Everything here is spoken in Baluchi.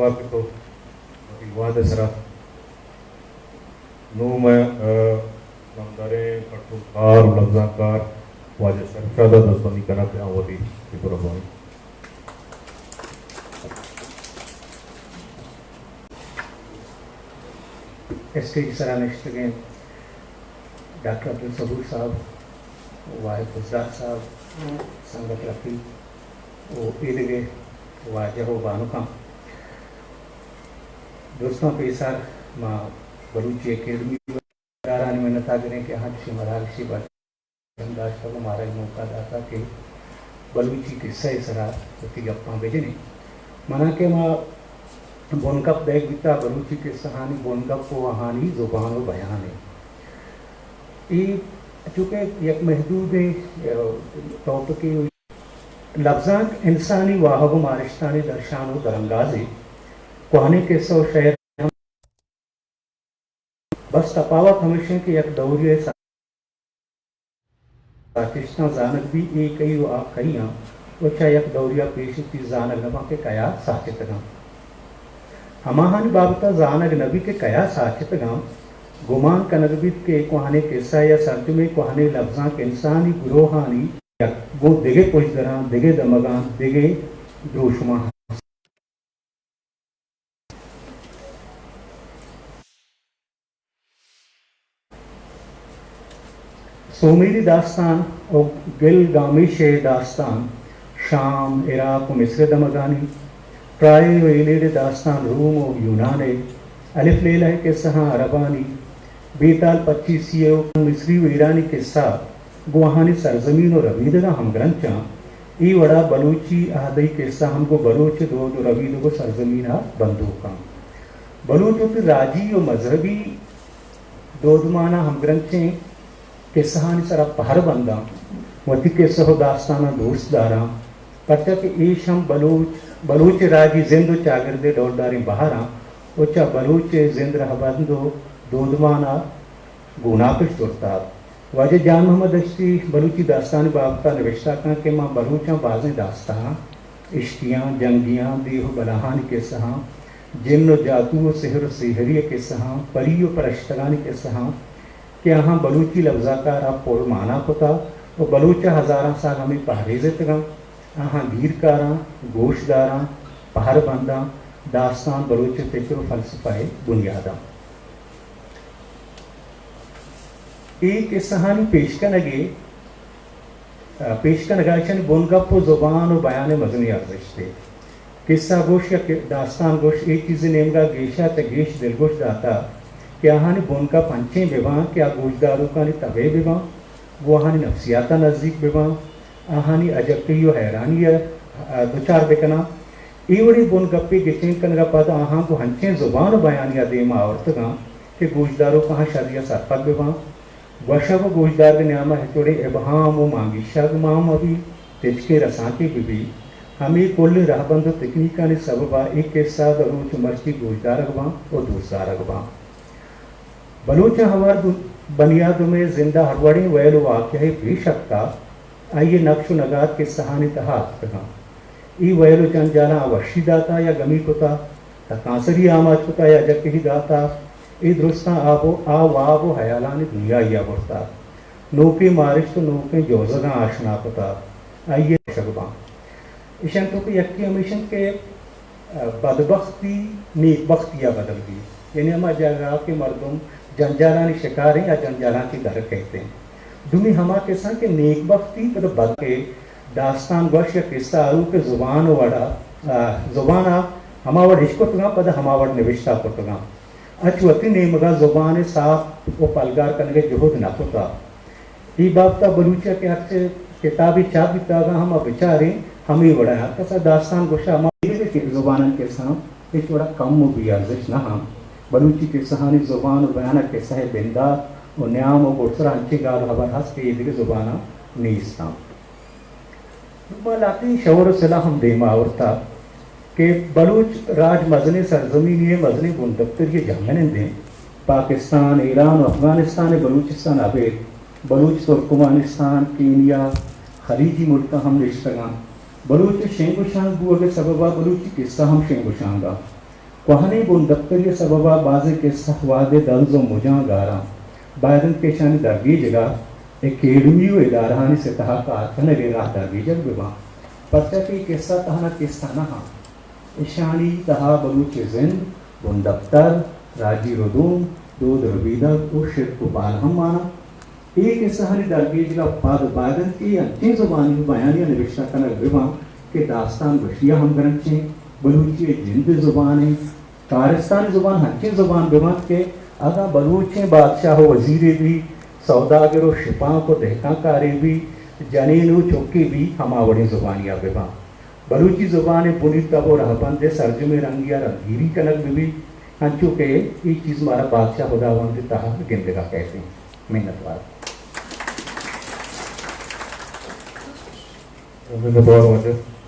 کہ تو وتی وہد ءِ سرا نوں مئے، آ، نامداریں پٹوکار و لبزانکار واجہ شمشاد ءَ دزبندی کناں کہ آ وتی فکر ءَ بوان۔ اسٹیج سرا نشتگیں ڈاکٹر عبدالصبور صاحب، واحد بزدار صاحب، سنگت رفیق و ایدگہ واجہ و بانکاں، دوستاں، پیسر ما بلوچی اکیڈمی ءِ ادارہانی منت ءَ گریں کہ آہاں چشیں مراگشے بر داشتگ و مارا اے موقع داتا کہ بلوچی قصہ ءِ سرا وتی گپاں بجنیں۔ منا کہ ما بنگپ دئیگ بیتا، بلوچی قصہانی بنگپ و آہانی زبان و بیان ءِ۔ اے چونکہ یک محدودیں، آ، ٹاپکے، لبزانک انسانی واہگ و مارشتانی درشان و درانگازے۔ کوہنیں قصہ و شعر بس تپاوت ہمیش انت کہ یک دورے ءِ ساچشتاں زانگ بیت، اے کئی و آ کئی آں، و چہ یک دورے ءَ پیش اے چیز زانگ نہ باں کہ کیا ساچتگاں۔ ہماہانی بابت ءَ زانگ نہ بیت کہ کیا ساچتگاں، گمان کنگ بیت کہ اے کوہنیں قصہ یا سرجمیں کوہنیں لبزانک انسانی گروہانی یک گوں دگہ پژدراں، دگہ دمگاں، دگہ دروشماں ہست۔ سومیری داستان و گلگامیش ءِ داستان شام، عراق و مصر ءِ دمگانی، ٹرائے و ایلیڈ ءِ داستان روم و یونان ءِ، الف لیلہ ءِ قصہاں عربانی، بیتال پچیسی ءُ مصری ءُ ایرانی قصہ گوں آہانی سرزمین ءُ ربیدگاں ہمگرنچاں، اے وڑا بلوچی عہدئی قصہ ہم گوں بلوچ ءِ دود ءُ ربیدگ ءُ سرزمین ءَ بندوکاں۔ بلوچ وتی راجی ءُ مذہبی دودماناں ہمگرنچیں قصہانی سرا پہر بنداں، وتی قصہ ءُ داستاناں دوست داراں، پرچا کہ ایش ہم بلوچ، بلوچ ءِ راجی زند ءُ چاگرد ءِ ڈولداریں بہراں ءُ چہ بلوچ ءِ زند رہبند ءُ دودمان ءَ گوناپش زرتگ۔ واجہ جان محمد دشتی بلوچی داستان ءِ بابت ءَ نبشتہ کنت کہ ما بلوچاں بازیں داستاناں، اشکیاں، جنگیاں، دیہ ءُ بلاہانی قصہاں، جن ءُ جاتو ءُ سحر ءُ سیہری ءِ قصہاں، پری ءُ پرشتگانی قصہاں کہ آہاں بلوچی لبزاکار ءَ پُر مانا کتگ ءُ بلوچ ءَ ہزاراں سال ہمے پہریزتگاں۔ آہاں گیر کاراں، گوش داراں، پہر بنداں، داستان بلوچ ءِ فکر ءُ فلسفہ ءِ بنیاداں۔ اے قصہانی پیش کنگ ءِ، پیش کنگ ءَ ایشانی بنگپ ءُ زبان ءُ بیان ءِ مزنیں ارزشتے۔ قصہ گوش یا کہ داستان گوش اے چیز ءِ نیمگ ءَ گیش ءَ چہ گیش دلگوش داتگ کہ آہانی بنگپ انچیں بہ باں کہ آ گوشداروکانی تب ءَ بہ باں، گوں آہانی نفسیات ءَ نزیک بہ باں، آہانی اجکہی ءُ حیرانی ءَ دچار بہ کناں۔ اے وڑیں بنگپے گچین کنگ ءَ پد آہاں گوں انچیں زبان ءُ بیانے ءَ دیم ءَ آورتگاں کہ گوشداروک آہاں شری ءَ سرپد بہ باں۔ گوشگ ءُ گوشدارگ ءِ نیام ءَ ہچ وڑیں ابہام ءُ مانگیشگ مان مہ بیت، تچکیں رسانکے بہ بیت۔ ہمے کلیں رہبند ءُ تکنیکانی سبب ءَ اے قصہ داں روچ ءُ مرچی گوشدارگ باں ءُ دوست دارگ باں۔ بلوچ ءِ ہوار بنیادم ءِ زند ءَ ہر وڑیں ویل ءُ واقعہ ءِ بے شک ءَ آئی ءِ نقش ءُ نگار قصہانی تہا اتکگاں۔ اے ویل ءُ جنجالاں آ وشی داتہ یا گمی کتہ، تکانسری آماچ کتہ یا جکہی داتہ، اے درستاں آ و، آ واب ءُ ہیالانی دنیایا برتہ۔ نوکیں مارشت ءُ نوکیں جوزگاں آشنا کتہ۔ آئی ءِ گوشگ باں۔ ایشاں توکا یکے ہمیش انت کہ بدبختی نیک بختی ءَ بدل بیت۔ یعنی ہما جاگہ کہ مردم جنجالانی شکار انت یا جنجالاں چہ در کئیت انت۔ دومی ہما قصہ کہ نیک بختی پدا بد کہ داستان گوش یا قصہ آروک ءِ زبان ءِ وڑا، آ، زبان ءَ ہما وڑ اشکتگاں، پدا ہما وڑ نبشتہ کتگاں۔ اچ وتی نیمگا زبان ءِ ساپ ءُ پلگار کنگ ءِ جہد نہ کتہ۔ اے بابت ءَ بلوچی ءَ کہ ہرچ کتابے چاپ بیتگ آں ہما بچاریں ہمے وڑ ءَ۔ ہر کس ءَ داستان گوش ءَ ہما زبانانی قصہاں ہچ وڑ ءَ کم ءُ بے ارزشت نہ آں۔ بلوچی قصہانی زبان ءُ بیان ءَ قصہ ءِ بندات ءُ نیام ءُ گڈسر ءَ انچیں گال ءُ ہبر ہست کہ اے دگہ زباناں نیست آں۔ ما لہتیں شور ءُ سلاہ ہم دیم ءَ آورتہ کہ بلوچ راج مزنیں سرزمینے ءُ مزنیں بندپتری ءِ جہمنندے انت۔ پاکستان، ایران ءُ افغانستان ءِ بلوچستان ابید بلوچ ترکمانستان، کینیا، خلیجی ملکاں ہم نشتگاں۔ بلوچ ءِ شنگ ءُ شانگ بوہگ ءِ سبب ءَ بلوچی قصہ ہم شنگ ءُ شانگ ءَ۔ کوہنیں بندپتری ءِ سبب ءَ بازیں کسہ وہد ءِ دنز ءُ مجاں گاراں۔ باید انت کہ اشانی درگیجگ ءَ اکیڈمی ءُ ادارہانی سطح ءَ کار کنگ ءِ راہ درگیجگ بہ باں، پرچا کہ اے کسہ تہنا کسہ نہ انت، اشانی تہا بلوچ ءِ زند، بندپتر، راجی ردوم، دود ربیدگ ءُ شرک ءُ پال ہم مان انت۔ اے کسہانی درگیجگ ءَ پد باید انت کہ اے انچیں زبانی ءُ بیانی ءَ نبشتہ کنگ بہ باں کہ داستان گوشی ءَ ہم گرنچیں، بلوچی ءِ جند ءِ زبان انت۔ کارستانی زبان انچیں زبان بہ بنت کہ اگاں بلوچیں بادشاہ ءُ وزیرے بی، سوداگر ءُ شپانک ءُ دہکان کارے بی، جنین ءُ چکے بی، ہما وڑیں زبانی ءَ بہ باں۔ بلوچی زبان ءِ بنی تب ءُ رہبند ءِ سرجمیں رنگی ءَ رندگیری کنگ بہ بیت، انچو کہ اے چیز مارا بادشاہ ہداوند ءِ تہا گندگ ءَ کئیت انت۔ منت وار۔ منت وار واجہ۔